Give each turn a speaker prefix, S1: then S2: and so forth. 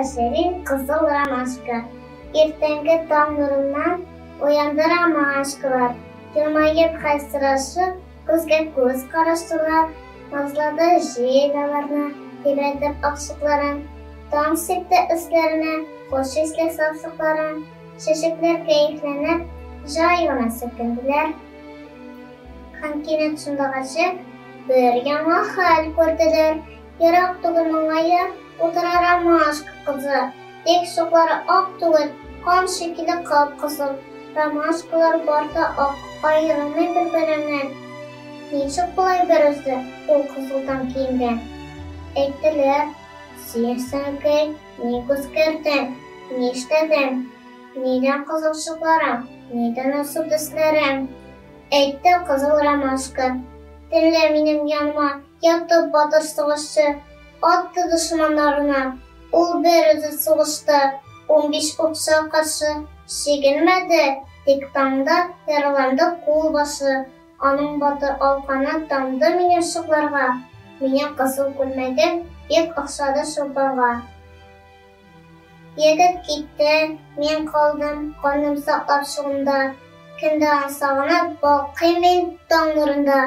S1: Җәлил «Кызыл ромашка». Иртәнге таң нурыннан уянды ромашкалар. Елмаеп хәл сорашып, күзгә күз караштылар. Назлады җил аларны, тибрәтеп акчыкларын. Таң сипте өсләренә хуш исле сафсыкларын. Чәчәкләр кәефләнеп, җай гына селкенделәр. Һәм кинәт шунда гаҗәп бер яңа хәл күрделәр. Ерак түгел моңая утыра ромашка кызы. Тик чуклары ак түгел, кан шикелле кып-кызыл. Ромашкалар бар да ак, аерылмый бер-береннән. Ничек болай берүзе ул кызылдан киенгән? Әйттеләр, син, сеңелкәй, ник үзгәрдең, нишләдең? Нидән кызыл чукларың, нидән алсу төсләрең? Әйтте кызыл ромашка. Төнлә минем яныма ятып батыр сугышчы атты дошманнарына. Ул бер үзе сугышты, 15 укчыга каршы чигенмәде, тик таңда яраланды кул башы. Аның батыр алканы тамды минем чукларга, минем кызыл күлмәгем бик охшады чулпанга. Егет китте, мин калдым, каным саклап шунда. Кемдә аны сагынып, балкыйм мин таң нурында.